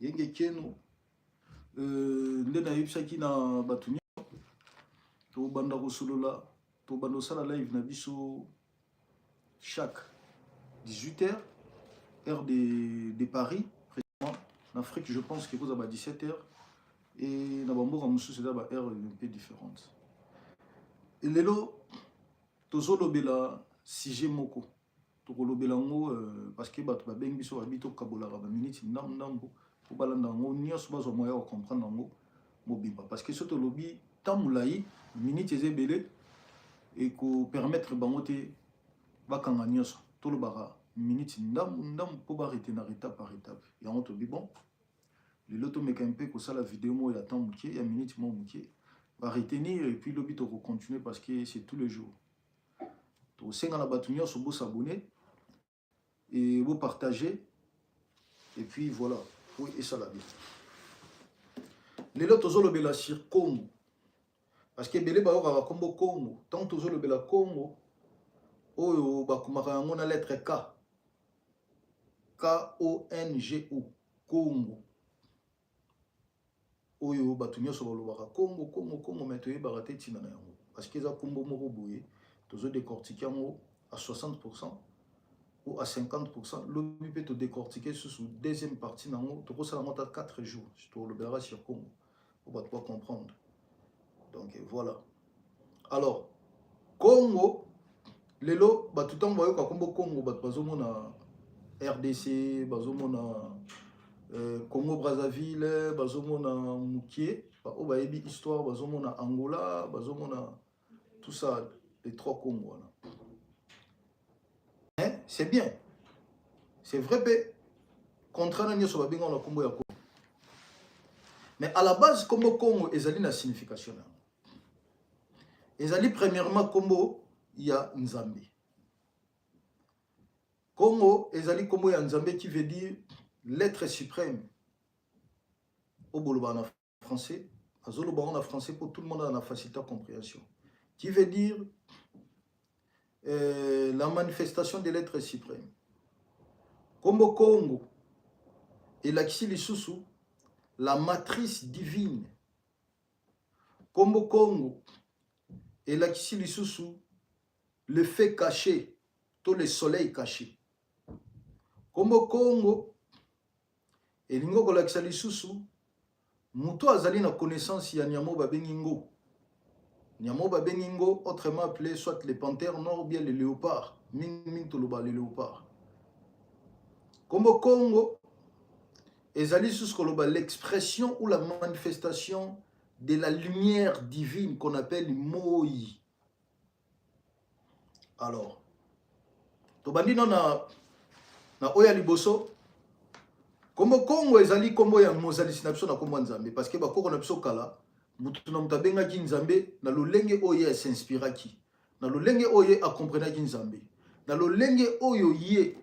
Yenge Keno. Nde nayebisaki na bato nyonso, tobanda kosolola, tobanda kosala live na biso chaque 18h, heure de Paris précisément. En Afrique, je pense que kozala ba 17h et na bamboka mosusu eza ba heure un peu différente. Lelo tozolobela sujet moko, tokolobela yango parce que bato babengi biso, babi tokabolaka baminiti ndambu ndambu mpo balanda yango nyonso, bazwa moya ya kocomprendre yango mobimba, parce que so tolobi temps molai, miniti eza ebele, ekopermettre bango te bakanga nyonso. Tolobaka miniti ndambu ndambu mpo baretenir étape par étape yango. Tobi bon, lelo tomeka mpe kosala video moko ya temps moke, ya miniti moko moke, baretenir, et puis lobi tokocontinue, parce que c'est tous les jours. Tokosenga na bato nyonso bos'abonner et bopartager, et puis voilà, po esala bien. Lelo tozolobela sur Congo, parce que ebele bayokaka nkombo Congo. Ntango tozolobela Congo, oyo bakomaka yango na lettre K, K O N G O, Congo, oyo bato nyonso balobaka Congo, Congo, Congo, mais toyebaka te ntina na yango, parce que eza nkombo moko boye. Tozodécortique yango à 60 ou à 50. Lobi mpe todécortique susu deuxième partie nango. Tokosala yango ata 4 jours, tolobelaka sur Congo po bato bacomprendre. Donc voilà. Alors, Congo, lelo bato ntango bayoka nkombo Congo, bato bazomona RDC, bazomona Congo Brazzaville, bazomona mokie oyo bayebi histoire, bazomona Angola, bazomona tout ça, les trois Congo wana. C'est bien, c'est vrai mpe contrat na nyonso babenga na nkombo ya Congo, mais à la base nkombo Congo ezali na signification na yango. Ezali premièrement nkombo ya Nzambe. Congo ezali nkombo ya Nzambe, qui veut dire l'être suprême, oyo bolobaka na français. Azoloba yango na français pour tout le monde a na facilité de compréhension, qui veut dire la manifestation de l'être suprême. Nkombo Congo elakisi lisusu la matrice divine. Nkombo Congo elakisi lisusu le fait caché to le soleil caché. Nkombo Congo elingi kolakisa lisusu moto azali na connaissance ya nyama oyo babengi ngo, nyama oyo babengi ngo, autrement appelé soit le panthère noir ou bien le léopard. Mingimingi toloba le léopard. Nkombo Congo ezali lisusu koloba l'expression ou la manifestation de la lumière divine qu'on appelle moi. Alors, tobandi no na oyo ya liboso. Nkombo Kongo ezali nkombo ya mozalisi na biso na nkombo ya Nzambe, parce que bakoko na biso kala, motu na moto abengaki Nzambe na lolenge oyo ye asinspiraki, na lolenge oyo ye akomprenaki Nzambe, na lolenge oyo ye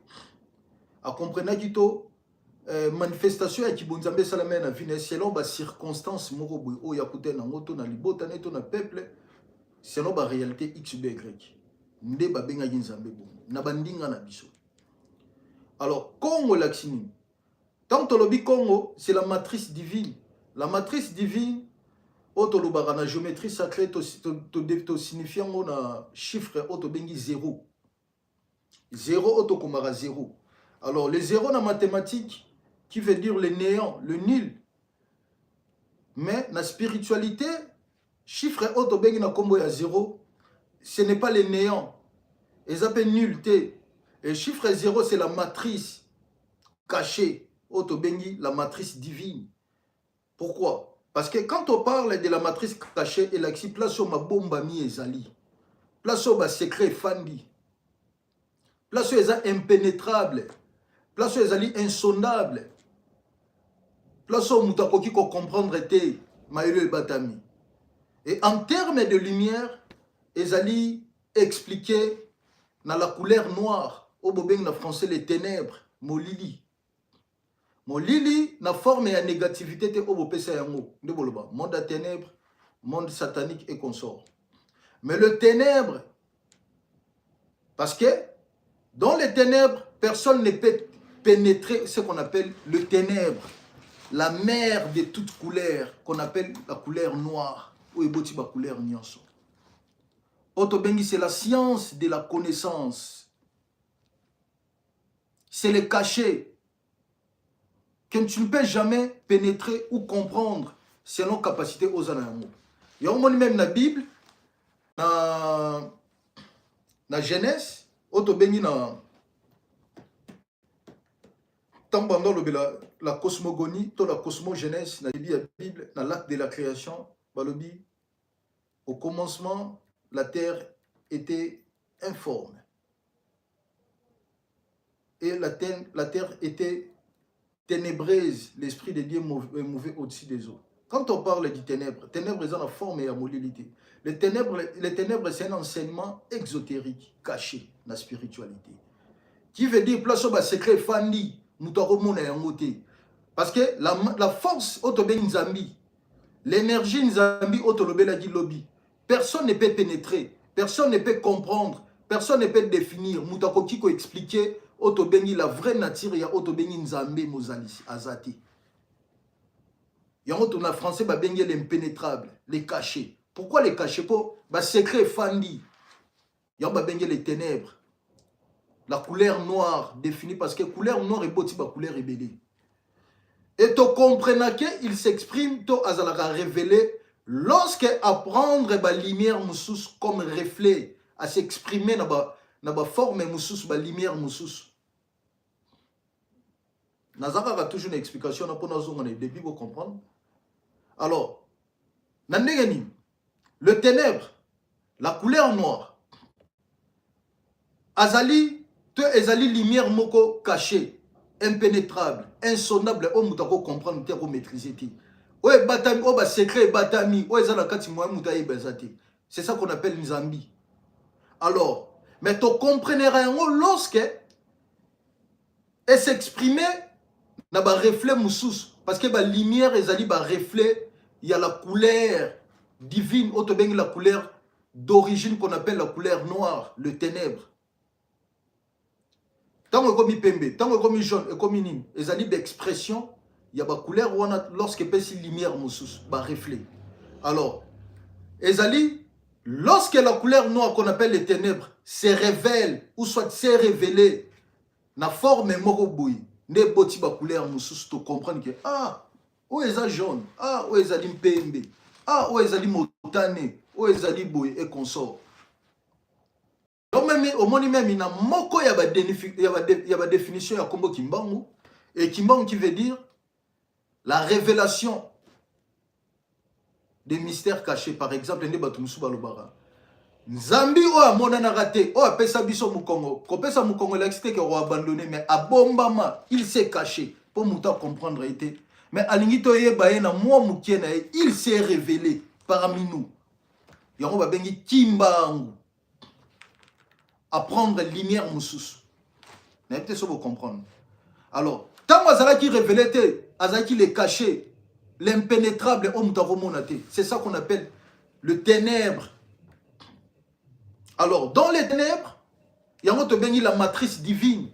akomprenaki to manifestation ya kibonzambe esalami na vie na ye, selon bacirconstance moko boye oyo akutani nango, to na libota ne to na peuple, selon baréalité x b y, nde babengaki Nzambe bongo na bandinga na biso. Alors, Congo elakisi nini? Ntango tolobi Congo, c'est la matrice divine. La matrice divine oyo tolobaka na géométrie sacrée, tosignifie yango na chiffre oyo tobengi zéro. Zéro oyo tokomaka zéro. Alors, le zéro na mathématique, qui veut dire le néant, le nul, mais na spiritualité, chiffre oyo tobengi na nkombo ya zéro, ce n'est pas le néant, eza mpe nul te. Et chiffre zéro, c'est la matrice cachée oyo tobengi la matrice divine. Pourquoi? Parce que quand on parle de la matrice cachée, elakisi place oyo mabombami ezali, place oyo basecret efandi, place oyo eza impénétrable, place oyo ezali insondable, place oyo moto akoki kocomprendre te, mayelo ebatami. Et en terme de lumière, ezali expliqué na la couleur noire oyo bobengi na français les ténèbres, molili. Molili na forme ya négativité te oyo bopesa yango nde boloba monde ya ténèbres, monde satanique et consort, mais le ténèbre, parce que dans les ténèbres, personne ne peut pénétrer ce qu'on appelle le ténèbre. la mère de toute couleur qu'on appelle la couleur noire, oyo eboti bacouleur nyonso. Oyo tobengi, c'est la science de la connaissance, c'est le cachet que tu ne peux jamais pénétrer ou comprendre selon capacité oza na yango. Yango moni, même na Bible, na Genèse, oyo tobengi na ntango bando olobela la cosmogonie to la cosmogenèse, na début ya Bible, na l'acte de la création, balobi: "Au commencement, la terre était informe et la terre était ténébreuse, l'esprit de Dieu mouvait au-dessus des eaux." Quand on parle du ténèbre, ténèbre eza na forme ya molili te. Les ténèbres, c'est un enseignement exotérique caché na spiritualité, qui veut dire place oyo basecret efandi, moto akomona yango te, parce que la force oyo tobengi Nzambi, l'énergie Nzambi oyo tolobelaki lobi, personne ne peut pénétrer, personne ne peut comprendre, personne ne peut définir. Moto akoki koexpliquer oyo tobengi la vraie nature ya oyo tobengi Nzambe mozalisi aza te. Yango to na français babengi l'impénétrable, les cachés. Pourquoi les cachés? Mpo basecret efandi. Yango babengi les ténèbres, la couleur noire définie, parce que couleur noire eboti bacouleur ebele. Et tocomprenake il s'exprime to azalaka révélé lorsque apprendre balumière mosusu comme reflet, à s'exprimer na baforme mosusu, balumière mosusu. Naza kaka toujours na explication na mpo nazonga na début, bocomprendre. Alors, na ndenge nini le ténèbre, la couleur noire, azali to ezali lumière moko caché, impénétrable, insondable, oyo moto akocomprendre te, akomaîtrise te, oyo ebatami, oyo basecret ebatami, oyo eza na kati, moya moto ayeba eza te. C'est ça qu'on appelle Nzambi. Alors, mais tocomprenera yango lorsque es'exprime na bareflet mosusu, parce que balumière ezali bareflet ya la couleur divine oyo tobengi la couleur d'origine, qu'on appelle la couleur noire, le ténèbre. Ntango ekomi pembe, ntango ekomi jaune, ekomi nini, ezali baexpression ya bacouleur wana. Lorsque epesi lumière mosusu, bareflet, alors ezali lorsque la couleur noire qu'on appelle les ténèbres se révèle ou soit s'est révélé na forme moko boye, nde eboti bacouleur mosusu. Tocomprendre ke ah, oyo eza jaune, ah, oyo ezali mpembe, ah, oyo ezali motane, oyo ezali boye et consort. Donc même omoni, même na moko ya badéfinition ya kombo Kimbangu, et Kimbangu qui veut dire la révélation des mystères cachés. Par exemple, nde bato mosusu balobaka Nzambi oyo amonanaka te, oyo apesa biso mokongo. Kopesa mokongo elakisi te ke koabandonner, mais abombama, il s'est caché mpo moto acomprendre ye te, mais alingi toyeba ye na mwa mokie na ye. Il s'est révélé parmi nous. Yango babengi Kimbangu, apprendre lumière mosusu. Nayebi te so bocomprendre. Alors, ntango azalaki révélé te, azalaki le caché, l'impénétrable, oyo moto akomona te. C'est ça qu'on appelle le ténèbre. Alors, dans les ténèbres, yango tobengi la matrice divine.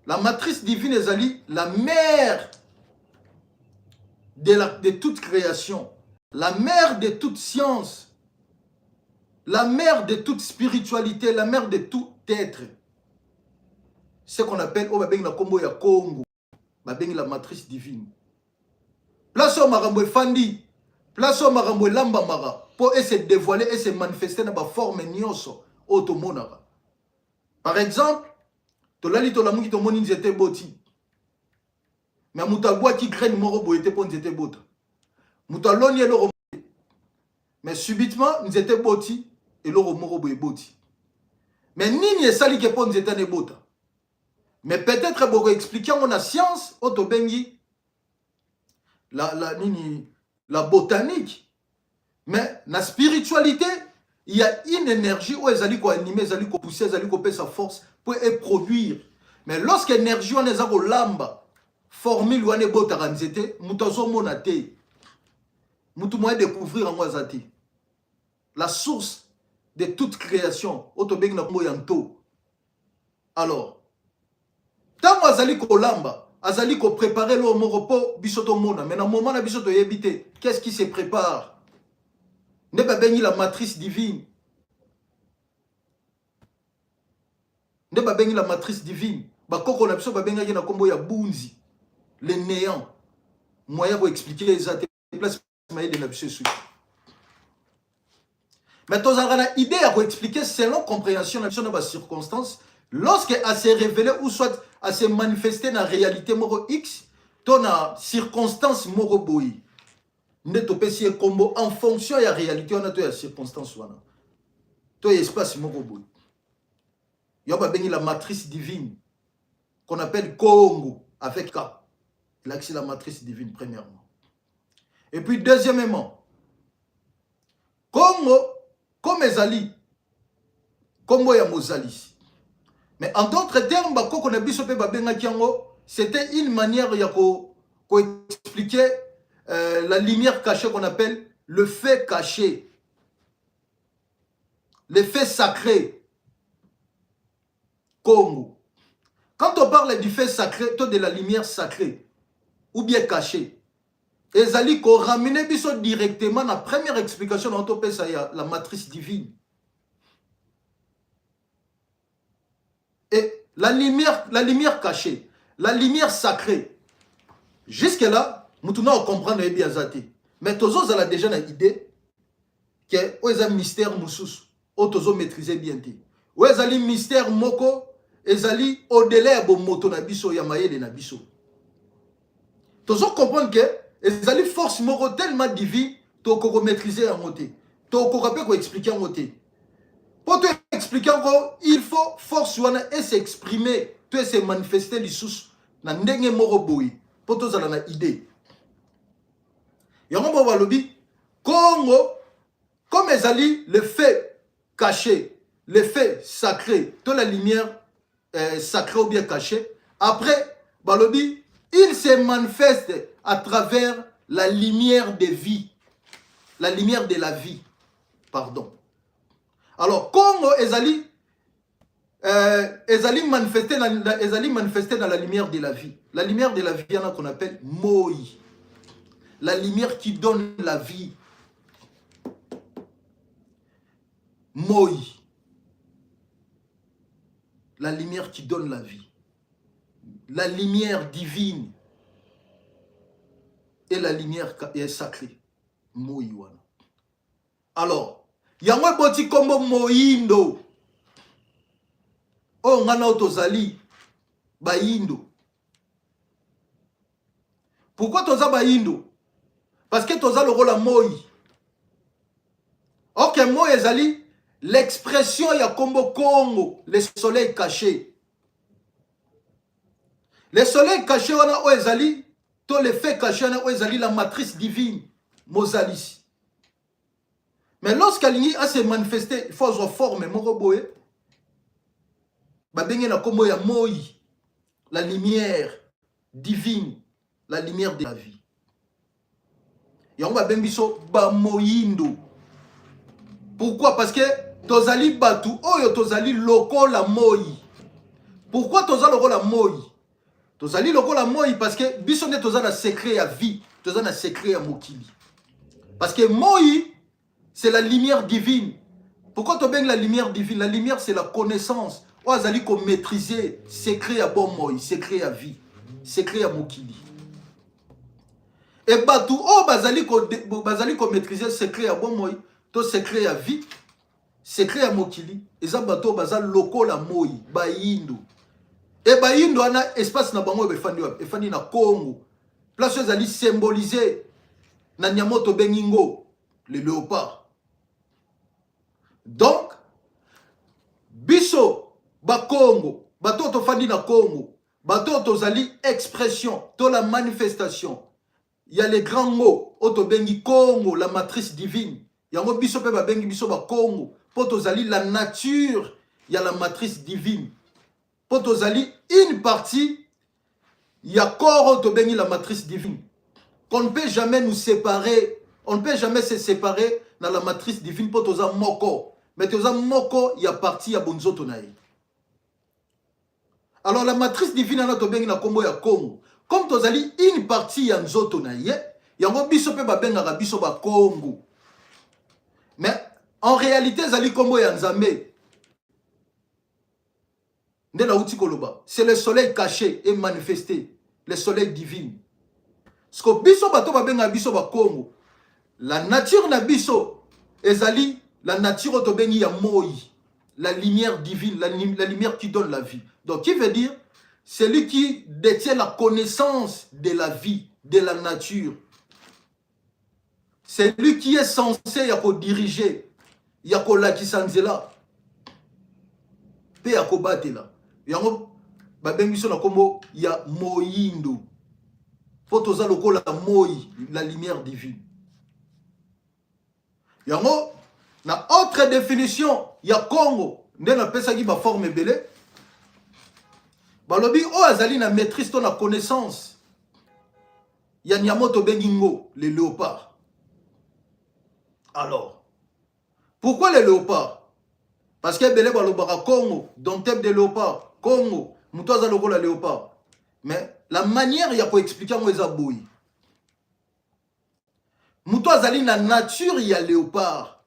La matrice divine ezali la mère de toute création, la mère de toute science, la mère de toute spiritualité, la mère de tout être, ce qu'on appelle, oyo babengi na nkombo ya Congo, babengi la matrice divine, place oyo makambo efandi, place oyo makambo elambamaka mpo ese dévoiler, ese manifester na baforme nyonso oyo tomonaka. Par exemple, tolali, tolamuki, tomoni nzete eboti, mais moto abwaki graine moko boye te mpo nzete ebota. Moto aloni eloko, mais subitement nzete eboti eloko moko boye eboti. Mais nini esali ke mpo nzete wana ebota? Mais peut-être bokoexpliquer yango na science oyo tobengi la nini, la botanique. Mais na spiritualité, il y a une énergie oyo ezali koanimer, ezali kopousser, ezali kopesa force mpo eproduire. Mais lorsque énergie wana eza kolamba formule wana ebotaka nzete, moto azomona te, motu moyen découvrir yango aza te. La source de toute création oyo tobengi na nkombo ya Nto. Alors, ntango azali kolamba, azali koprépare eloko moko mpo biso tomona, mais na moment na biso toyebi te qu'est-ce qui se prépare. Nde babengi la matrice divine, nde babengi la matrice divine. Bakoko na biso babengaki na nkombo ya bunzi, le néant. Moyen koexplike eza te, place mayele na biso esuki. Mais tozalaka na idée ya koexplike selon compréhension na biso na bacirconstance. Lorsque a se révéler ou soit a se manifester na réalité moko x to na circonstance moko boye, nde topesi ye nkombo en fonction ya réalité wana to ya circonstance wana to ya espace moko boye. Yo babengi la matrice divine qu'on appelle Congo avec K, elakisi la matrice divine premièrement. Et puis deuxièmement, Congo comme ezali kombo ya mozalisi, mais en d'autres termes bakoko na biso mpe babengaki yango, c'était une manière ya koexpliquer la lumière cachée qu'on appelle le fait caché, le fait sacré. Congo, quand on parle du fait sacré to de la lumière sacrée ou bien cachée, ezali koramener biso directement na première explication na topesa ya la matrice divine. Et la lumière cachée, la lumière sacrée, jusque là mutu na ocomprendre yebi aza te, mais tozozala déjà na idée ke oyo eza mystère mosusu oyo tozomaîtrise bien te, oyo ezali mystère moko ezali au-delà ya bomoto na biso, ya mayele na biso. Tozocomprendre ke ezali force moko tellement divine, tokoka komaîtrise yango te, tokoka mpe koexplike yango te. Mpo toexplike yango, il faut force wana es'exprime to ese manifeste lisusu na ndenge moko boye mpo tozala na idée yango. Bo balobi Congo comme ezali le fait caché, le fait sacré to la lumière sacrée ou bien cachée. Après balobi il se manifeste à travers la lumière de vie, la lumière de la vie, pardon. Alors Congo ezali ezali manifesté na, ezali manifesté dans la lumière de la vie. La lumière de la vie yana qu'on appelle moi, la lumière qui donne la vie, moi, la lumière qui donne la vie, la lumière divine et la lumière est sacrée, moi wana. Alors yango eboti nkombo moyindo, oyo ngai na oyo tozali bayindo. Pourquoi toza bayindo? Parce que toza lokola moi. Ok, moi ezali l'expression ya kombo Congo, le soleil caché. Le soleil caché wana oyo ezali to le fait caché wana oyo ezali la matrice divine, mozalisi. Mais lorsqu'alingi ase manifester, il faut azwa forme moko boye, babenge na kombo ya moi, la lumière divine, la lumière de la vie. Yango babengi biso bamoyindo. Pourquoi? Parce que tozali batu oyo tozali lokola moi. Pourquoi toza lokola moi? Tozali lokola moi parce que biso nde toza na secret ya vie, toza na secret ya mokili. Parce que moi, c'est la lumière divine. Pourquoi tobengi la lumière divine? La lumière, c'est la connaissance oyo azali komaîtrise secret ya bomoi, secret ya vie, secret ya mokili. E bato oyo bazali komaîtrise secret ya bomoi to secret ya vie, secret ya mokili, eza bato oyo baza lokola moi, bayindo. E bayindo wana, espace na bango oyo efandi wapi? Efandi na Congo, place oyo ezali symbolise na nyama oyo tobengi ngo le léopard. Donc biso bakongo, bato oyo tofandi na Congo, bato oyo tozali expression to la manifestation ya le grand ngo oyo tobengi Congo, la matrice divine. Yango biso mpe babengi biso bakongo mpo tozali la nature ya la matrice divine, mpo tozali une partie ya corps oyo tobengi la matrice divine, qu'on ne peut jamais nous séparer, on ne peut jamais se séparer na la matrice divine, mpo toza moko, mais toza moko ya partie ya bonzoto na ye. Alors la matrice divine wana tobengi na nkombo ya Congo. Comme tozali une partie ya nzoto na ye, yango biso mpe babengaka biso bakongo. Mais en réalité ezali kombo ya Nzambe. Nde nauti koloba, c'est le soleil caché et manifesté, le soleil divin. Siko biso bato babengaka biso bakongo, la nature na biso ezali la nature oyo tobengi ya moi, la lumière divine, la lumière qui donne la vie. Donc qui veut dire celui qui détient la connaissance de la vie, de la nature. C'est lui qui est censé ya kodiriger, ya kolakisa nzela mpe ya kobatela. Yango babengi biso na nkombo ya moyindo, mpo toza lokola moi, la lumière divine. Yango na autre définition ya Congo nde napesaki baforme ebele. Balobi oyo azali na maîtrise to na connaissance ya nyama tobengi ngo le léopard. Alors pourquoi le léopard? Parce que ebele balobaka Congo dompteur de léopard, Congo moto aza lokola léopard. Mais la manière ya koexpliquer yango eza boye: moto azali na nature ya léopard,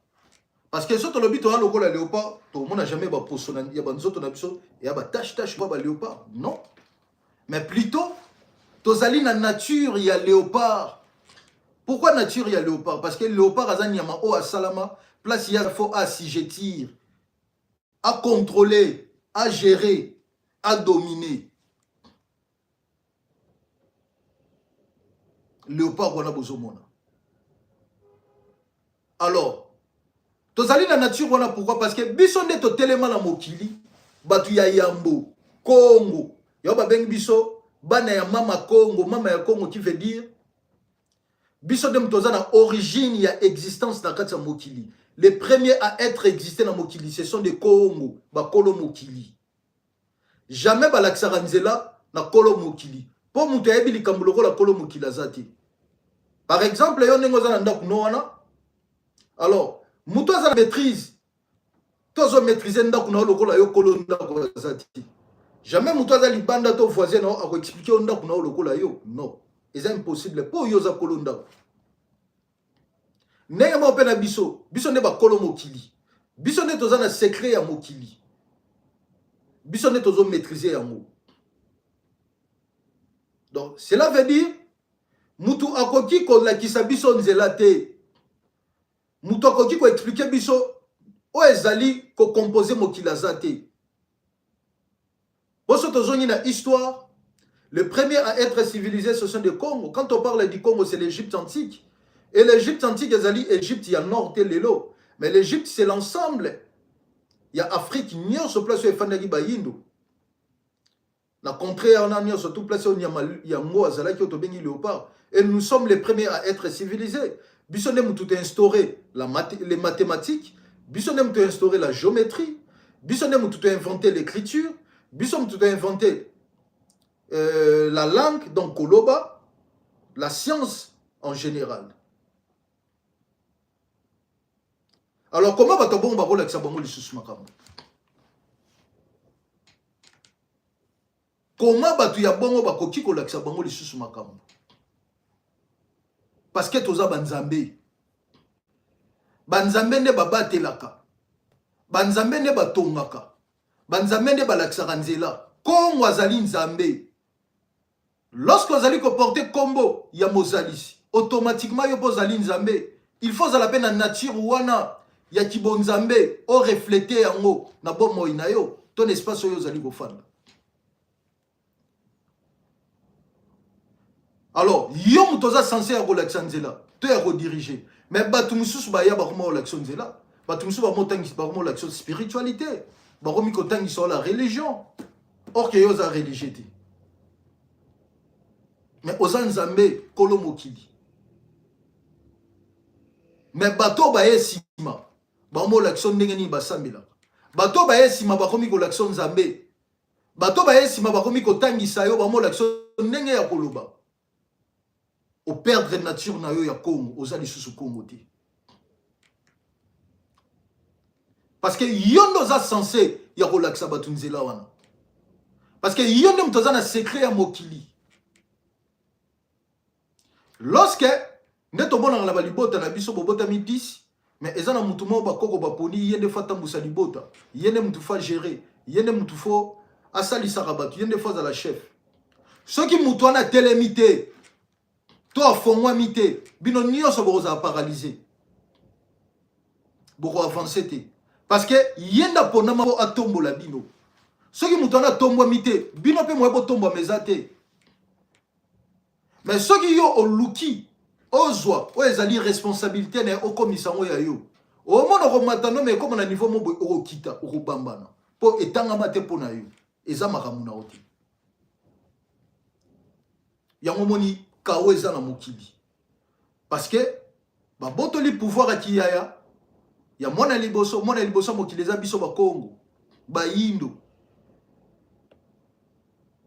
parce que so tolobi toza lokola léopard, tomona jamais baposo ya banzoto na biso ya batache tache ba baléopard, non, mais plutôt tozali na nature ya léopard. Pourquoi nature ya léopard? Parce que léopard aza nyama oyo asalama place ya faut assujettir, à contrôler, à gérer, à dominer. Léopard wana bozomona. Alors tozali na nature wana pourquoi? Parce que biso nde totelema na mokili, bato ya yambo Congo, yango babengi biso bana ya mama Congo. Mama ya Congo, qui veut dire biso nde moto toza na origine ya existence na kati ya mokili. Les premiers à être existé na mokili, ce sont des Congo, bakolo mokili. Jamais balakisaka nzela na kolo mokili, mpo moto ayebi likambo lokola kolo mokili aza te. Par exemple, yo ndenge oza na ndako no wana, alors moto aza na maîtrise to azomaîtrise ndako na yo lokola yo kolo ndako aza te. Jamais moto aza libanda to voisin na yo akoexpliquer yo ndako na yo lokola yo, non, eza impossible, mpo yo oza kolo ndako. Ndenge moko mpe na biso, biso nde bakolo mokili, biso nde toza na secret ya mokili, biso nde tozomaîtrise yango. Donc cela veut dire mutu akoki kolakisa biso nzela te, mutu akoki koexpliquer biso oyo ezali kocompose mokili aza te. Boso tozongi na histoire, le premier à être civilisé, ce sont des Congo. Quand on parle du Congo, c'est l'Égypte antique. Et l'Égypte antique ezali Égypte ya nord te lelo, mais l'Égypte, c'est l'ensemble ya Afrique nyonso, place oyo efandaki bayindo na contrée wana nyonso, tout place oyo nyama yango azalaki oyo tobengi léopard. Et nous sommes les premiers à être civilisés. Biso nde motu toinstauré les mathématiques, biso nde motu toinstauré la géométrie, biso nde motu toinventé l'écriture, biso motu toinventé la langue, donc koloba, la science en général. Alors comment bato bongo bakolakisa bango lisusu makambo? Comment bato ya bongo bakoki kolakisa bango lisusu makambo? Parce que toza banzambe. Banzambe nde babatelaka, banzambe nde batongaka, banzambe nde balakisaka nzela. Kongo azali nzambe. Lorsque ozali koporte kombo ya mozalisi, automatiquement yo mpo ozali nzambe. Il faut ozala mpe na nature wana ya kibonzambe, oreflete yango na bomoi na yo to na espace oyo ozali kofanda. Alors yo moto oza censé ya kolakisa nzela to ya kodirige, mais bato mosusu baya bakoma kolakisa nzela, bato mosusu bakoma kolakisa spiritualité, bakomi kotangisa la religion, or ke yo oza religieux te, mais oza nzambe kolo mokili. Mais bato baye nsima bakomi kolakisa ndenge nini basambelaka, bato baye nsima bakomi kolakisa nzambe, bato baye nsima bakomi kotangisa yo, bakomi kolakisa ndenge ya koloba. Operdre nature na yo ya Congo, oza lisusu Congo te, parce que yo nde oza censé ya kolakisa bato nzela wana, parce que yo nde moto oza na secret ya mokili. Lorsque nde tomonaka na balibota na biso bobotami 10, mais eza na mutu moko bakoko baponi ye nde fo atambusa libota, ye nde mutu fo agere, ye nde mutu fo asalisaka bato, ye nde fo azala chef. Soki mutu wana atelemi te to afongwami te, bino nyonso bokozala paralyse, bokoavance te, parce que ye nde aponama mpo atombola bino. Soki moto wana atombwami te, bino mpe moye botombwama eza te. Mais soki yo oluki ozwa oyo ezali responsabilité na ye, okomisa yango ya yo, omona okomata no, me ekoma na niveau mo boye okokita, okobambana, mpo etangama te mpo na yo, eza makambo na yo te. Yango omoni kao eza na mokili, parce que babotoli pouvoir ya kiyaya ya mwana liboso. Mwana liboso ya mokili eza biso bakongo bayindo.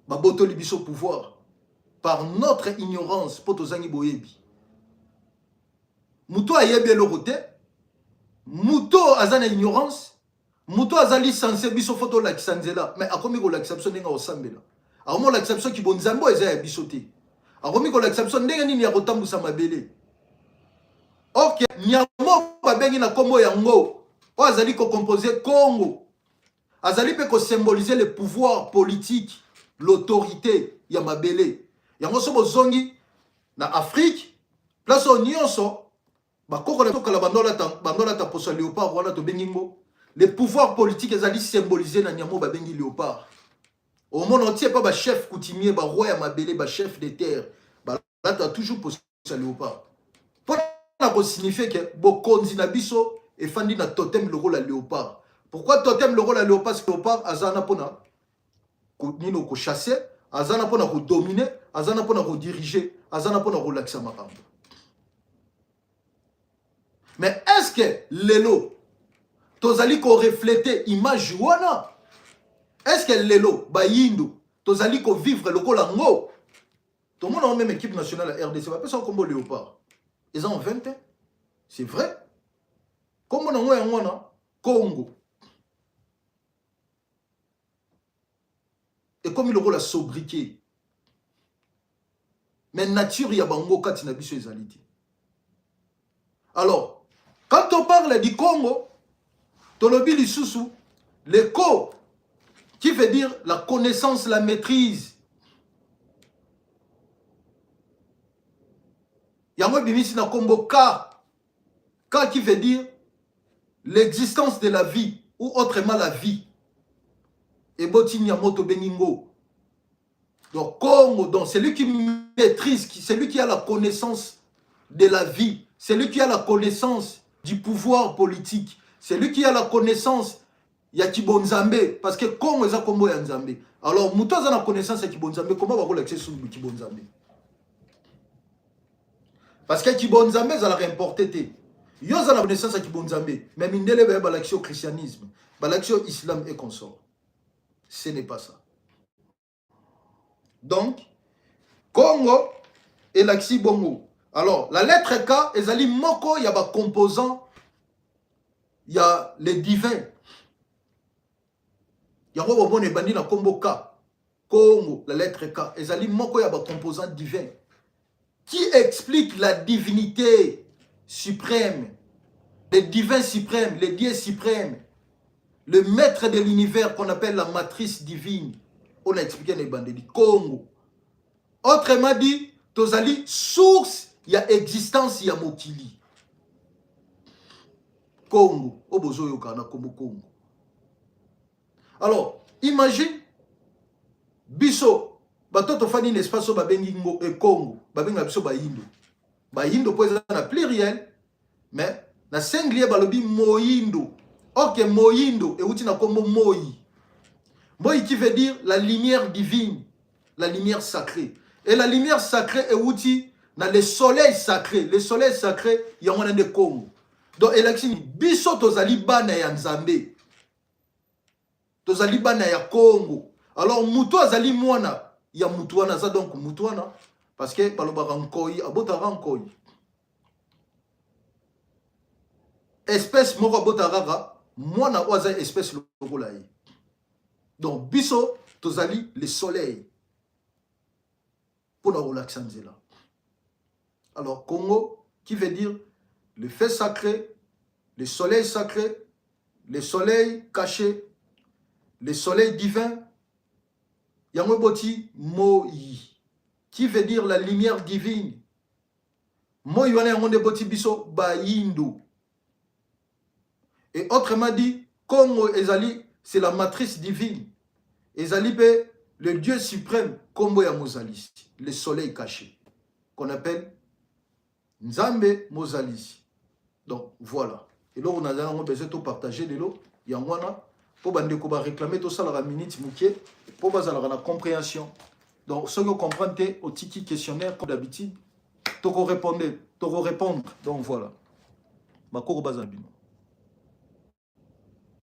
Babotoli biso pouvoir par notre ignorance, mpo tozangi boyebi. Moto ayebi eloko te, moto aza na ignorance, moto aza licencie. Biso fo tolakisa nzela, mais akomi kolakisa biso ndenge akosambela, akomi kolakisa biso kibonzambe oyo eza ya biso te, akomi kolakisa biso ndenge nini ya kotambusa mabele. Ok, nyama babengi na nkombo yango oyo azali kocompose Congo, azali mpe kosymboliser le pouvoir politique, l'autorité ya mabele. Yango so bozongi na Afrique, place oyo nyonso bakoko na tokala bandolata poso ya léopard wana tobengi ngo le pouvoir politique, ezali symbolise na nyama oyo babengi léopard. Omona otie pa bachef coutumier, baroi ya mabele, bachef de terre balata toujours poso ya léopard mpona kosignifie ke bokonzi na biso efandi na totem lokola léopard. Pourquoi totem lokola léopard? Parce que léopard aza na mpona nini? Kochasser, aza na mpona kodominer, aza na mpona kodiriger, aza na mpona kolakisa makambo. Mais est ce que lelo tozali korefléter image wana? Est ce que lelo bayindo tozali kovivre lokola ngo? Tomona même équipe nationale ya RDC bapesa nkombo léopard, eza en 20, c'est vrai, nkombo nango yango wana Congo ekomi lokola sobriquet, mais nature ya bango kati na biso ezali te. Alors, quand on parle du Congo, tolobi lisusu le ko, qui veut dire la connaissance, la maîtrise. Yango ebimisi na kombo ka, ka qui veut dire l'existence de la vie ou autrement la vie. Eboti nyama tobengi ngo. Donc Congo, donc c'est lui qui maîtrise, c'est lui qui a la connaissance de la vie, c'est lui qui a la connaissance du pouvoir politique, c'est lui qui a la connaissance ya kibonzambe, parce que Congo eza kombo ya Nzambe. Alors moto aza na connaissance ya kibonzambe, comment bakolakisa su kibonzambe? Parce que kibonzambe ezalaka importé te. Yo oza na connaissance ya kibonzambe, mais mindele baye balakisi yo christianisme, balakisi yo islam et consort. Ce n'est pas ça. Donc Congo elakisi bongo. Alors la lettre K ezali moko ya bacomposant ya le divin. Yango bomona ebandi na kombo K, Congo. La lettre K ezali moko ya bacomposant divin qui explique la divinité suprême, le divin suprême, le Dieu suprême, le maître de l'univers qu'on appelle la matrice divine. On a expliqué na ebandeli. Congo, autrement dit, tozali source ya existence ya mokili. Congo oyo bozoyoka na kombo Congo. Alors imagine, biso bato tofandi na espace oyo babengi ngo ekongo, babengaka biso bayindo. Bayindo mpo eza na pluriel, mais na singulier balobi moyindo. Ok, moyindo euti na kombo moi, moi qui veut dire la lumière divine, la lumière sacrée. Et la lumière sacrée euti na le soleil sacré. Le soleil sacré yango wana nde Congo. Donc elakisi biso tozali bana ya Nzambe, tozali bana ya Congo. Alors moto azali mwana ya mutu wana aza donc mutu wana, parce que balobaka nkoi abotaka nkoi, espèce moko abotaka kaka mwana oyo aza espèce lokola ye. Donc biso tozali le soleil mpona kolakisa nzela. Alors Congo, qui veut dire le feu sacré, le soleil sacré, le soleil caché, le soleil divin. Yango eboti moi, qui veut dire la lumière divine. Moi wana, yango nde eboti biso bayindo. Et autrement dit, Congo ezali, c'est la matrice divine, ezali mpe le Dieu suprême, kombo ya mozalisi, le soleil caché qu'on appelle Nzambe mozalisi. Donc voilà, eloko nazali yango besoin topartage lelo, yango wana, mpo bandeko baréclame tosalaka minute moke mpo bazalaka na compréhension. Donc soki ocomprendre te, otiki questionnaire comme d'habitude, tokorépondre, tokorépondre. Donc voilà, bakoko baza bino.